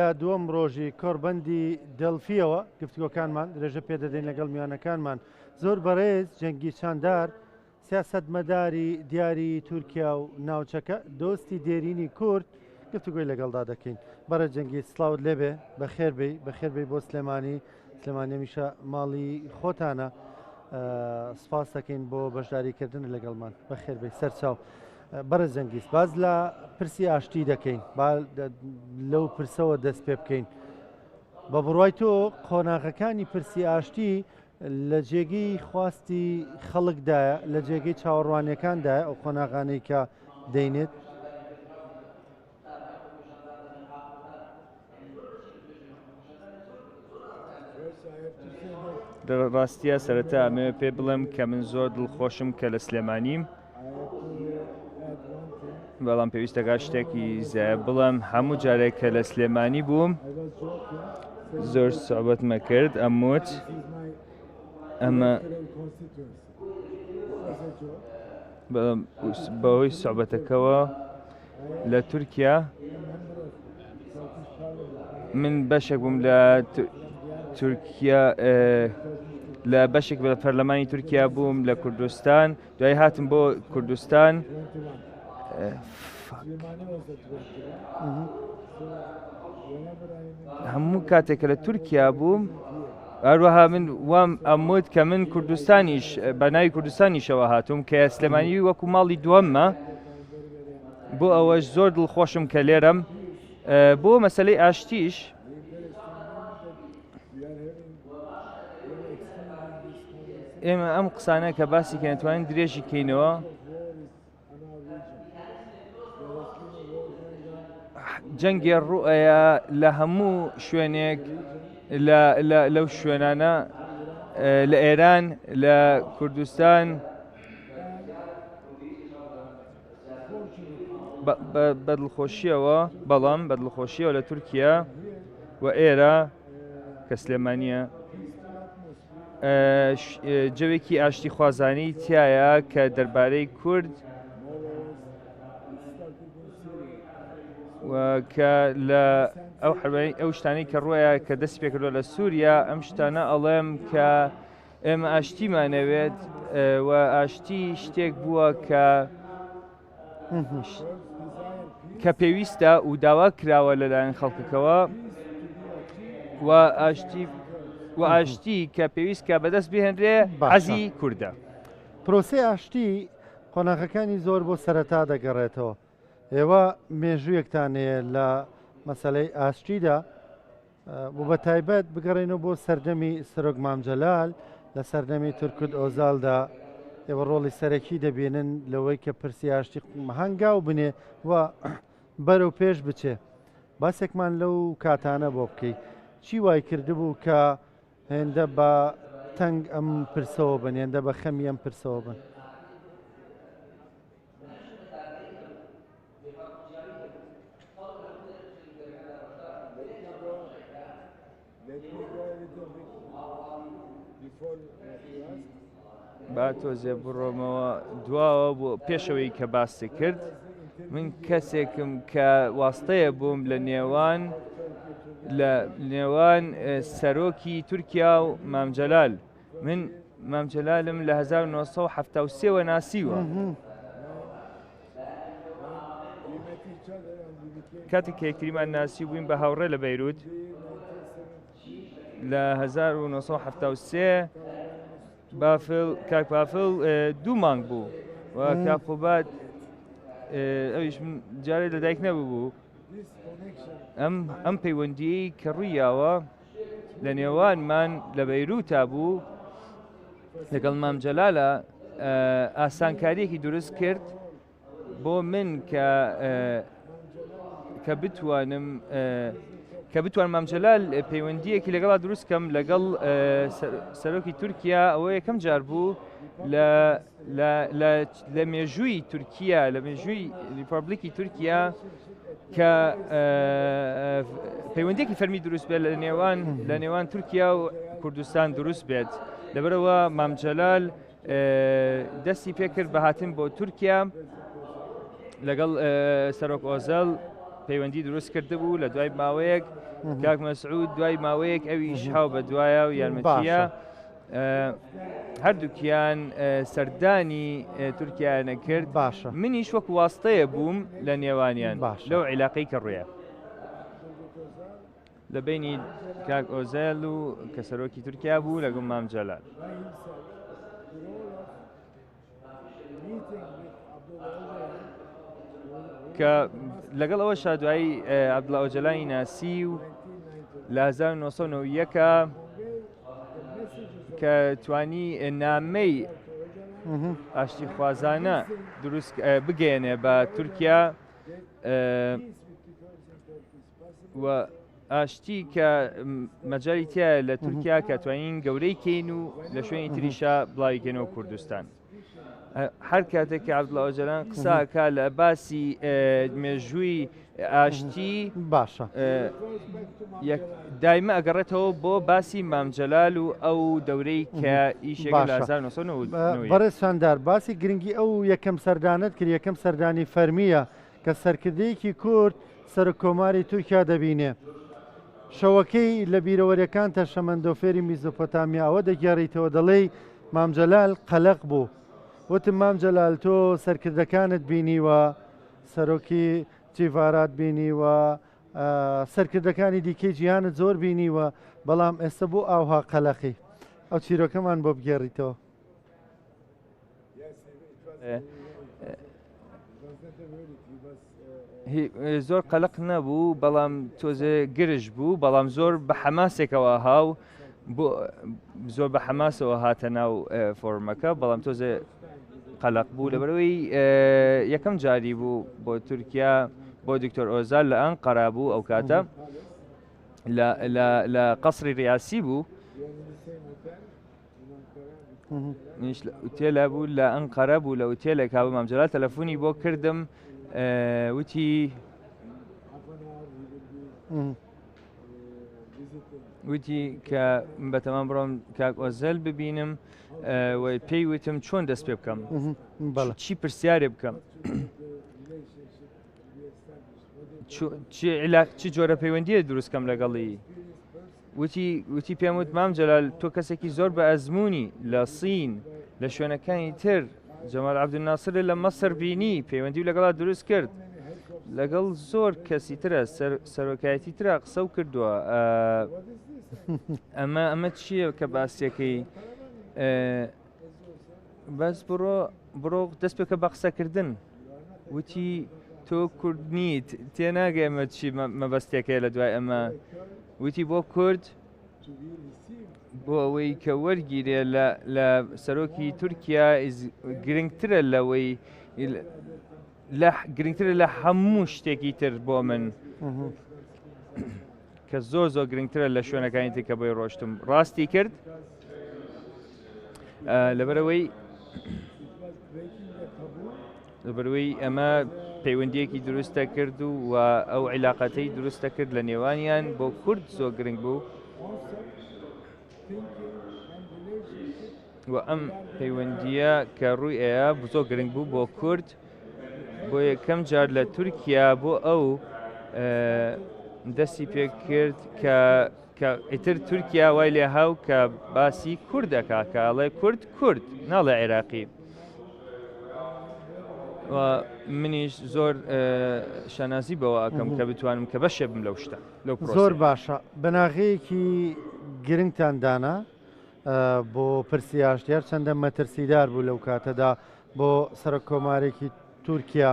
لە دووەم ڕۆژی کۆڕبەندی دێلفییەوە گفتوگۆکانمان درێژە پێدەدەین لەگەڵ میوانەکانمان. زۆر بەڕێز جەنگیز چاندار، سیاسەتمەداری دیاری تورکیا و ناوچەکە، دۆستی دێرینی کورد، گفتوگۆی لەگەڵدا دەکەین. بەڕێز جەنگیز سڵاوت لێبێ، بەخێر بێی، بەخێر بێی بۆ سلێمانی. سلێمانی هەمیشە ماڵی خۆتانە. سپاس دەکەین بۆ بەشداریکردن لەگەڵمان. بەخێر بێی سەرچاو. بەڕێز جەنگیز باس لە پرسی ئاشتی دەکەین با لەو پرسەوە دەست پێ بکەین بە بڕوای تۆ قۆناغەکانی پرسی ئاشتی لە جێگەی خواستی خەڵکدایە لە جێگەی چاوەڕوانیەکاندایە ئەو قۆناغانەی کە دەینێت؟ لە ڕاستیە سەرەتا ئەمەوێ پێ بڵێم کە من زۆر دڵخۆشم کە لە سلێمانیم بەڵام پێویستەکە شتێکی زیای بڵێم هەموو جارێک کە لە سلێمانی بووم زۆر سوعبەتمە کرد ئەموت ئەمە بەهۆی سوعبەتەکەوە لە تورکیا من بەشێک بووم لە تورکیا لە بەشێک لە پەرلەمانی تورکیا بووم لە کوردستان دوای هاتم بۆ کوردستان هەموو کاتێک کە لە تورکیا بووم هەروەها من وام ئەموت کە من کوردستانیش بە ناوی کوردستانیشەوە هاتووم کە سلێمانی وەکو ماڵی دووەممە بۆ ئەوەش زۆر دڵخۆشم کە لێرەم بۆ مەسلەی ئاشتیش ئێمە ئەم قسانە کە باسی کە نتوانین درێژی کەینەوە جەنگێ ڕوئەیە لە هەموو شوێنێک لەو شوێنانە لە ئێران لە کوردستان بەدڵخۆشیەوە بەڵام بەدڵخۆشیەوە لە تورکیا و ئێرە کە سلێمانە جەوێکی ئاشتی خوازانی تایە کە دەربارەی کورد کە لە ئەو حربەی ئەو شتانەی کە ڕۆیە کە دەست پێکردوە لە سووریا ئەم شتانە ئەڵێم کە ئێمە ئاشتیمانەوێت و ئاشتی شتێک بووە کە کە پێویستە و داوا کراوە لەلایەن خەڵکەکەوە و ئاشتی و ئاشتی کە پێویست کە بەدەست بهێنرێ حەزی کووردە. پرۆسەی ئاشتی قۆناغەکانی زۆر بۆ سەرەتا دەگەڕێتەوە. ئێوە مێژوویەکتان هەیە لە مەسەلەی ئاشتیدا و بە تایبەت بگەڕێنەوە بۆ سەردەمی سەرۆک مام جەلال لە سەردەمی تورکوت ئۆزالدا ئێوە ڕۆڵی سەرەکی دەبینن لەوەی کە پرسی ئاشتی هەنگاو بنێ و بەرەو پێش بچێ باسێکمان لەو کاتانە بۆ بکەی چی وای کردبوو کە هێندە بە تەنگ ئەم پرسەوە بن هێندە بە خەمی ئەم پرسەوە بن؟ با تۆزێ بڕۆمەوە دواوە بۆ پێشەوەی کە باسی کرد من کەسێکم کە واستەیە بووم لە نێوان لە نێوان سەرۆکی تورکیا و مامجلال من مام جەلالم لە 1970 وە ناسیوە. کاتێک کە یەکتریمان ناسی بووین بە هاوڕێ لە بەیروت لە 1973 بافل کاک بافل دوو مانگ بوو و کاک قوباد ئەویش جارێ لەدایک نەبوو بوو ئەم ئەم پەیوەندیی کە ڕوویاوە لە نێوانمان لە بەیروتا بوو لەگەڵ مام جەلالە ئاسانکاریەکی دروست کرد بۆ من کە کە بتوانم کە بتوان مام جەلال پەیوەندیەکی لەگەڵا دروست کەم لەگەڵ سەرۆکی تورکیا ئەوە یەکەم جار بوو لە لە مێژووی تورکیا لە مێژووی ریپۆبلیکی تورکیا کە پەیوەندێکی فەرمی دروست بێت لە نێوان لە نێوان تورکیا و کوردستان دروست بێت لەبەرەوە مامجلال دەستی پێکرد بە هاتن بۆ تورکیا لەگەڵ سەرۆک ئۆزەل. پەیوەندی دروست کردبوو لە دوای ماوەیەک کاک مەسعود دوای ماوەیەک ئەویش هاو بە دوایە و یارمەتیە هەردووکیان سەردانی تورکیانە کرد باشە منیش وەک واستەیە بووم لە نێوانیان باشە لەو عیلاقەی کە ڕوویە لە بینی کاک ئۆزێل و کە سەرۆکی تورکیا بوو لەگەڵ مام جەلال. کە لەگەڵ ئەوە شادوایی عبدڵا ئۆجەلانی ناسی و لە 1991 کە توانی نامەی ئاشتی خوازانە دروست بگەێنێ بە تورکیا و ئاشتی کە مەجای تایە لە تورکیا کە توانین گەورەی کەین و لە شوێنی تریشا بڵاویکەینەوە کوردستان. هەر کاتێک کە عبدڵا ئۆجەلان قساکە لە باسی مێژووی ئاشتی باشە دایمە ئەگەڕێتەوە بۆ باسی مامجلال و ئەو دەورەی کە ئیشێک لە 1990 بەڕێز ساندار باسی گرنگی ئەو یەکەم سەردانت کرد یەکەم سەردانی فەرمیە کە سەرکردەیەکی کورد سەرۆک کۆماری تورکیا دەبینێ. شەوەکەی لە بیرەوەریەکانتا شەمەندۆفێری میزۆپۆتامیا ئەوە دەگێڕیتەوە دەڵێی مام جەلال قەلەق بوو. وتم مام جەلال تۆ سەرکردەکانت بینیوە، سەرۆکی جیڤارات بینیوە، سەرکردەکانی دیکەی جیهانت زۆر بینیوە، بەڵام ئێستا بۆ ئاوها قەلەقی؟ ئەو چیرۆکەمان بۆ بگێڕیتەوە. زۆر قەلق نەبوو بەڵام تۆزێ گرژ بوو بەڵام زۆر بە حەماسێکەوە هاو زۆر بە حەماسەوە هاتە ناو فۆرمەکە بەڵام تۆزێ قەلق بوو لەبەرەوەی یەکەم جاری بوو بۆ تورکیا بۆ دکتۆر ئۆزال لە ئەن قەرا بوو ئەو کاتە لە قەسری ریاسی بوو منیش لە ئوتێلە بوو لە ئەنقەرە بوو لە ئوتێلێک هابوو مام جەلال تەلەفۆنی بۆ کردم وتی وتی کە بەتەمان بڕۆم کاک ئۆزەل ببینم پێی وتم چۆن دەست پێ بکەم چی پرسیارێ بکەم چی جۆرە پەیوەندیە دروستکەم لەگەڵی وتی وتی پێم وت مام جەلال تۆ کەسێکی زۆر بە ئەزمموی لە سین لە شوێنەکانی تر جەمال عبدناسر لە مەسەر بینی پەیوەندی و لەگەڵا دروست کرد لەگەڵ زۆر کەسی ترە سەرۆکایەتی ترا قسە و کردووە ئەمە ئەمە چییە کە باسیەکەی بەس بڕۆ بڕۆ دەست پێکە بە قسەکردن وتی تۆ کورد نیت تێناگەی ئەمە چی مەبەستێکەیە لە دوای ئەمە وتی بۆ کورد بۆ ئەوەی کە وەرگیرێ لە سەرۆکی تورکیا گرنگترە لەوەی لە گرنگترە لە هەموو شتێکی تر بۆ من کە زۆر زۆر گرنگترە لە شوێنەکانی تر کە بۆی ڕۆشتم ڕاستی کرد لەبەرەوەی لەبەروەی ئەمە پەیوەندیەکی دروستە کرد و و ئەو عیلاقەتەی دروستە کرد لە نێوانیان بۆ کورد زۆر گرنگ بوو و ئەم پەیوەندیە کە ڕووی ئەیە زۆر گرنگ بوو بۆ کورد بۆ یەکەم جار لە تورکیا بۆ ئەو دەستی پێکرد کە کە ئیتر تورکیا وای لێ هاو کە باسی کورد دەکا کە ئەڵێ کورد کورد ناڵێ عێراقی و منیش زۆر شانازی بەوە ئەکەم کە بتوانم کە بەشێ بم لەو شتە لەو زۆر باشە بناغەیەکی گرنگتان دانا بۆ پرسی ئاشتی هەرچەندە مەترسیدار بوو لەو کاتەدا بۆ سەرۆک کۆمارێکی تورکیا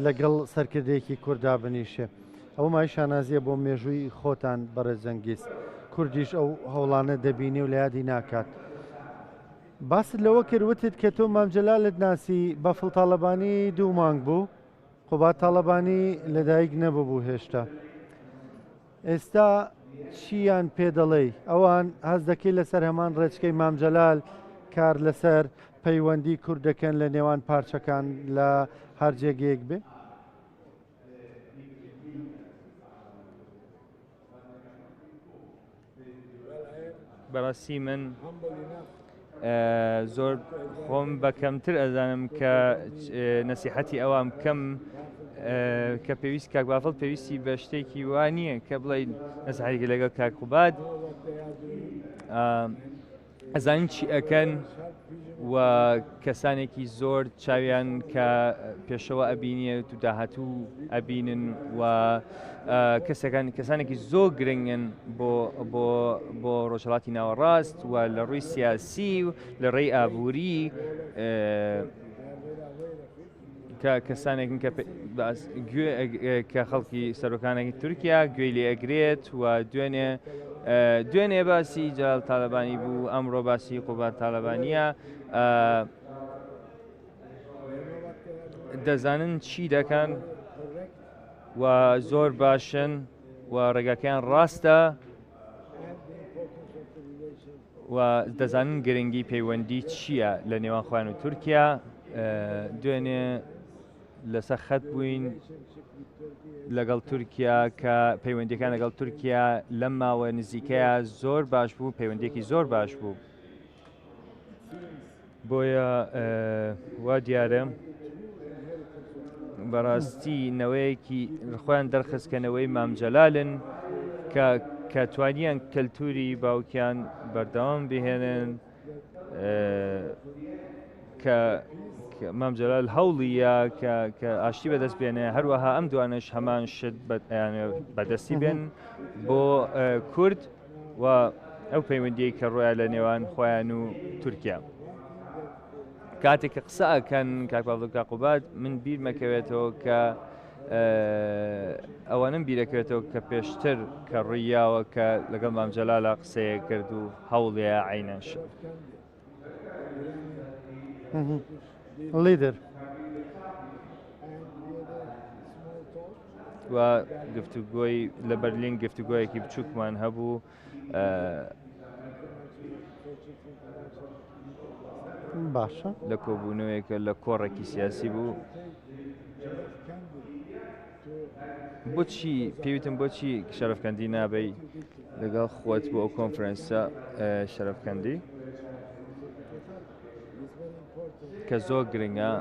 لەگەڵ سەرکردەیەکی کووردا بنیشێ ئەو مای شانازیە بۆ مێژووی خۆتان بەڕێز جەنگیز کوردیش ئەو هەوڵانە دەبینی و لە یادی ناکات باست لەوە کرد وتت کە تۆ مامجلالت ناسی بەفڵ تاالبانی دوو مانگ بوو قوباد تاالبانی لەدایک نەببوو هێشتا ئێستا چییان پێ دەڵێی؟ ئەوان هەست دەکەی لەسەر هەمان ڕێچکەی مام جەلال کار لەسەر پەیوەندی کورد دەکەن لە نێوان پارچەکان لە هەر جێگەیەک بێ؟ بەڕاستی من زۆر خۆم بە کەمتر ئەزانم کە نەسیحەتی ئەوان بکەم. کە پێویست کاک بافڵ پێویستی بە شتێکی وا نییە کە بڵێ نەسحێکی لەگەڵ کاک قوباد ئەزانین چی ئەکەن و کەسانێکی زۆر چاویان کە پێشەوە ئەبینێت و داهاتوو ئەبینن و کەسەکان کەسانێکی زۆر گرنگن بۆ بۆ بۆ ڕۆژهڵاتی ناوەڕاست و لە ڕووی سیاسی و لە ڕێی ئابووری کە کەسانێکن کە گوێ کە خەڵکی سەرۆکانێکی تورکیا گوێی لێ ئەگرێت و دوێنێ دوێنێ باسی جەلال تالەبانی بوو ئەمڕۆ باسی قوباد تالەبانیە دەزانن چی دەکەن و زۆر باشن و ڕێگاکەیان ڕاستە و دەزانن گرنگی پەیوەندی چییە لە نێوان خۆیان و تورکیا دوێنێ لەسەر خەت بووین لەگەڵ تورکیا کە پەیوەندیەکان لەگەڵ تورکیا لەم ماوە نزیکەیە زۆر باش بوو پەیوەندێکی زۆر باش بوو بۆیە وا دیارە بەڕاستی نەوەیەکی خۆیان دەرخست کە نەوەی مامجەلالن کە کە توانیان کەلتوری باوکیان بەردەوام بهێنن کە مام جەلال هەوڵیە کە کە ئاشتی بەدەست بێنێ هەروەها ئەم دوانەش هەمان شت بەدەستی بێن بۆ کورد و ئەو پەیوەندیەی کە ڕۆیان لە نێوان خۆیان و تورکیا. کاتێک کە قسە ئەکەن کاک پاڤڵ و کاک قوباد من بیرمەکەوێتەوە کە ئەوەنم بیرەکەوێتەوە کە پێشتر کە ڕوویاوە کە لەگەڵ مام جەلالە قسەیە کرد و هەوڵەیە عینەن شت. لیدر. و گفتوگۆی لە بەرلین گفتوگۆیەکی بچووکمان هەبوو باشە لە کۆبوونەوەیەکە لە کۆڕێکی سیاسی بوو بۆچی پێویتم بۆچی شەرفکەندی نابی لەگەڵ خۆت بۆ ئەو کۆنفرەنسە شەرفکەندی کە زۆر گرنگە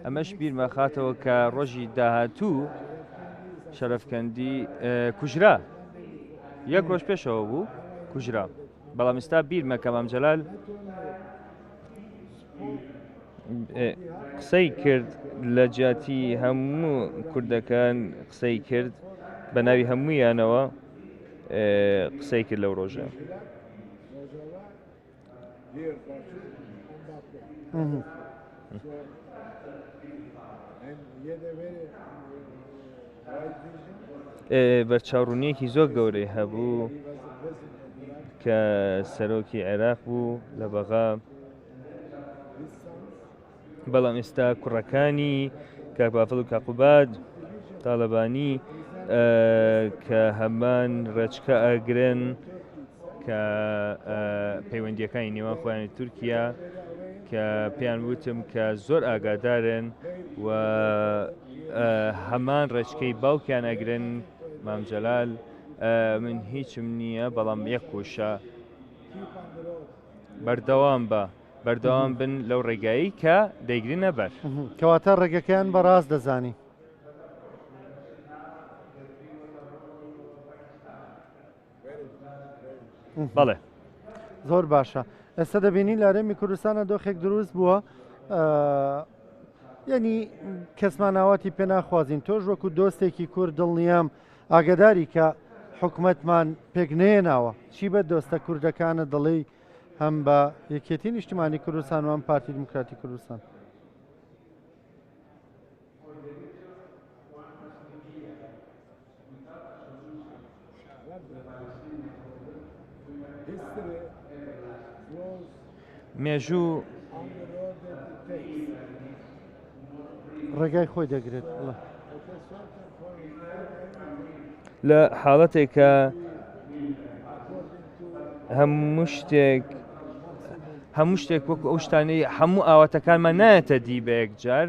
ئەمەش بیرمەخاتەوە کە ڕۆژی داهاتوو شەرەفکەندی کوژرا یەک ڕۆژ پێشەوە بوو کوژرا بەڵام ئستا بیرمە کە مام جەلال قسەی کرد لە جیاتی هەموو کوردەکان قسەی کرد بە ناوی هەموویانەوە قسەی کرد لەو ڕۆژە. بەرچاوڕوونیەکی زۆر گەورەی هەبوو کە سەرۆکی عێراق بوو لە بەغا بەڵام ئێستا کوڕەکانی کاک بافڵ و کاک قوباد تاڵەبانی کە هەمان ڕێچکە ئەگرن کە پەیوەندیەکانی نێوان خۆیانی تورکیا کە پێیان وتم کە زۆر ئاگادارن و هەمان ڕێچکەی باوکیان ئەگرن مام جەلال من هیچم نییە بەڵام یەک وشە بەردەوام بە بەردەوام بن لەو ڕێگایی کە دەیگرنە بەر. کەواتە ڕێگەکەیان بە ڕاست دەزانی. بەڵێ. زۆر باشە ئێستا دەبینین لە هەرێمی کوردستانە دۆخێک دروست بووە یعنی کەسمان ئاواتی پێ ناخوازین تۆش وەکو دۆستێکی کورد دڵنیام ئاگداری کە حکومەتمان پێک نێناوە چی بە دۆستە کوردەکانە دەڵێی هەم بە یەکێتی نیشتمانی کوردستان و هەم پارتی دیموکراتی کوردستان. مێژوو ڕێگای خۆی دەگرێت بڵێ. لە حاڵەتێکە هەموو شتێک هەموو شتێک وەکو ئەو شتانەی هەموو ئاواتەکانمان نایەتە دی بە یەکجار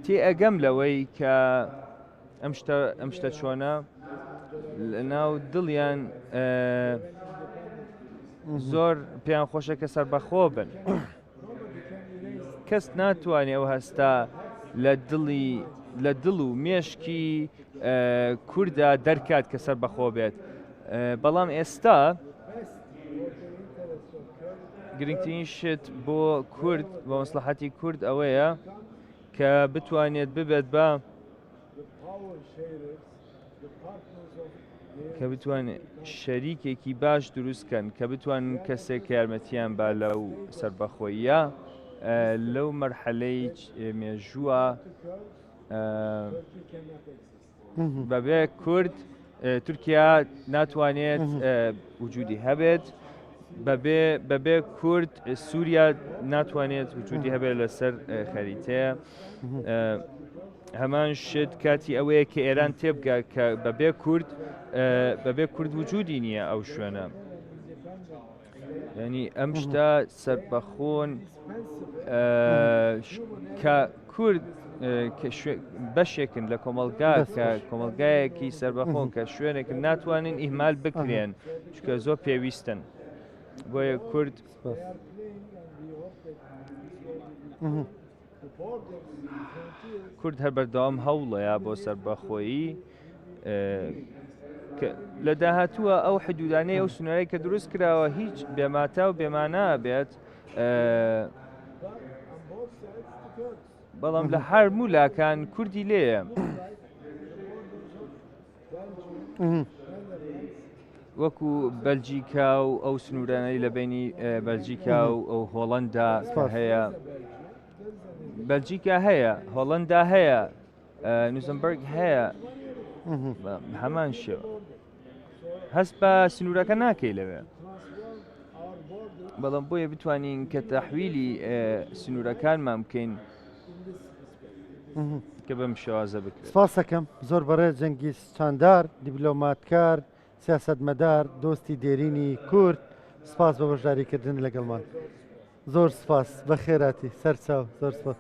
تێ ئەگەم لەوەی کە ئەم شتە ئەم شتە چۆنە لەناو دڵیان زۆر پێیان خۆشە کە سەربەخۆ بن. کەس ناتوانێت ئەو هەستە لە دڵی لە دڵ و مێشکی کووردا دەرکات کە سەر بەخۆ بێت بەڵام ئێستا گرنگترین شت بۆ کورد بۆ مەسلحەتی کورد ئەوەیە کە بتوانێت ببێت بە کە بتوانێت شەریکێکی باش دروست کەن کە بتوانن کەسێک کە یارمەتیان با لەو سەربەخۆیە لەو مەرحەلەی مێژووە بەبێ کورد تورکیا ناتوانێت وجودی هەبێت بەبێ بەبێ کورد سووریا ناتوانێت وجودی هەبێت لەسەر خەریتەیە هەمان شت کاتی ئەوەیە کە ئێران تێبگا کە بەبێ کورد بەبێ کورد وجودی نییە ئەو شوێنە. ینی ئەم شتە سەربەخۆن کە کورد بەشێکن لە کۆمەلگا کە کۆمەلگایەکی سربەخۆن کە شوێنێکن ناتوانن ئیهمال بکرێن چکە زۆر پێویستن بۆیە کورد کورد هەر بەردەوام هەوڵەیە بۆ سەربەخۆیی لە داهاتووە ئەو حدودانەی ئەو سنوورەی کە دروست کراوە هیچ بێماتا و بێمانا بێت بەڵام لە هەرموو لاکان کوردی لێیە. وەکو بەلجیکا و ئەو سنوورانەی لە بینی بەلجیکا و ئەو هۆڵندا هەیە بەلجیکا هەیە هۆڵندا هەیە نوزمبرگ هەیە هەمان شێوە هەست بە سنوورەکە ناکەی لەوێ بەڵام بۆیە بتوانین کە تەحویلی سنوورەکانمان بکەین کە بەم شێوازە بکرێت. سپاسەکەم زۆر بەڕێز جەنگیز چاندار، دیبلۆماتکار، سیاسەتمەدار، دۆستی دێرینی کورد، سپاس بۆ بەشداریکردن لەگەڵمان. زۆر سپاس، بەخێراتی، سەرچاو، زۆر سپاس.